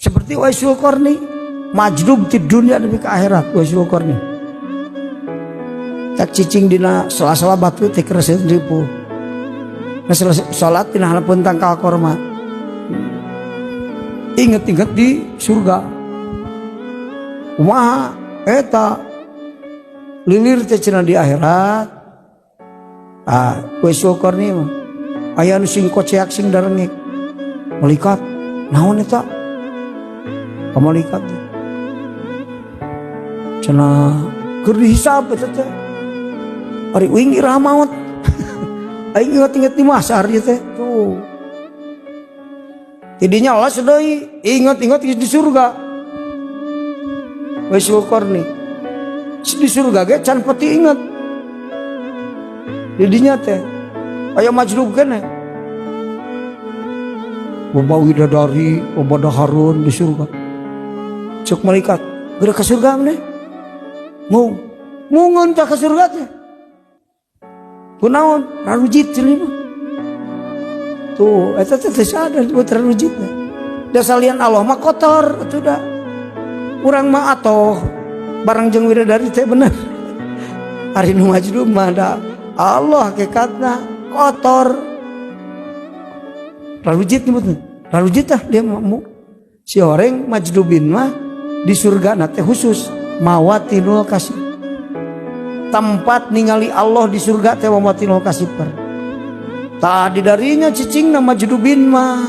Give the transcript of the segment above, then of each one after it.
Seperti Waisul Qarni, majdub ti dunia nepi ka akhirat Waisul Qarni. Tak cicing dina sela-sela batu teh kereseun ripuh. Nah, salat dina harapeun tangkal korma. Inget-inget di surga. Kumaha eta lilir teh cenah di akhirat. Ah, Waisul Qarni mah aya nu sing koceak sing darengek. Malaikat, naon eta? Ka malaikat teh. Cenah keur dihisab eta teh. Ari uing iraha maot. Aing inget-inget di mahsyar ieu teh. Tuh. Tidinya Allah deui inget-inget di surga. Waisul Qarni. Di surga ge can peti inget. Didinya teh aya majdub keneh. Loba widadari, loba dahareun di surga. Cek malaikat, geura ka surga maneh. Mung, mungun tah ka surga teh. Kunaon? Rarujit cenah mah. Tuh, eta teh teu sadar buat rarujit teh. Da salian Allah mah kotor atuh da. Urang mah atoh barang jeung widadari teh bener. Ari nu majdub mah da Allah hakikatna kotor. Rarujit nyebutna. Rarujit tah dia mau. Si orang majdubin mah di surga na teh khusus mawatinul kasih. Tempat ningali Allah di surga teh mawatinul kasih per. Tadi darinya cicingna majdubin mah.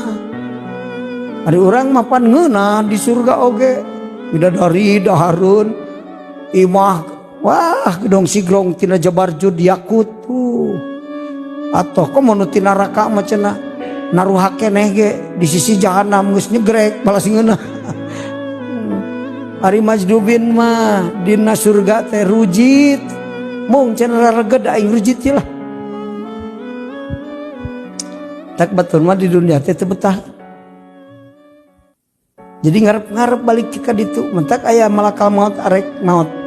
Ari urang mah pan ngeunah di surga oge. Bidadari dahareun imah wah gedong sigrong tina jabarjud yakut tuh. Atau komo nu tina neraka mah cenah naruha keneh ge di sisi jahanam geus nyegrek balas ngeunah. Ari majdubin mah dina surga teh rujit. Mung cenah rareged aing rujit ieu lah. Tak batur mah di dunia teh teu betah. Jadi ngarep-ngarep balik ka ditu, mentak aya malakal maut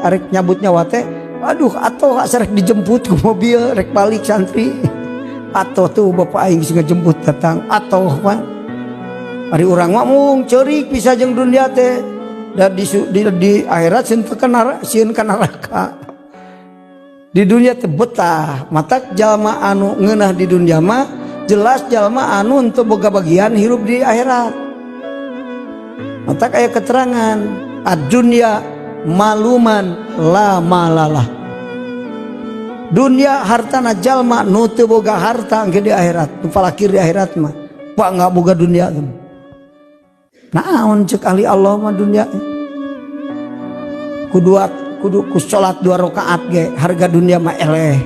arek nyabut nyawa teh, aduh atuh asa rek dijemput ku mobil rek balik santri. Atuh tuh bapak aing geus ngejemput datang atuh mah. Ari urang mah mung ceurik bisa jeung dunia teh. Da di akhirat sieun teu kana, sieun ka neraka. Di dunia teh betah, matak jalma anu ngeunah di dunia mah jelas jalma anu teu boga bagian hirup di akhirat. Matak aya keterangan ad-dunya maluman la malalah. Dunia hartana jalma nu teu boga harta engke di akhirat, nu palakir di akhirat mah pak nggak boga dunia teh. Naon cek ahli Allah mah dunia. Kudu kudu ku salat 2 rakaat ge harga dunia mah eleh.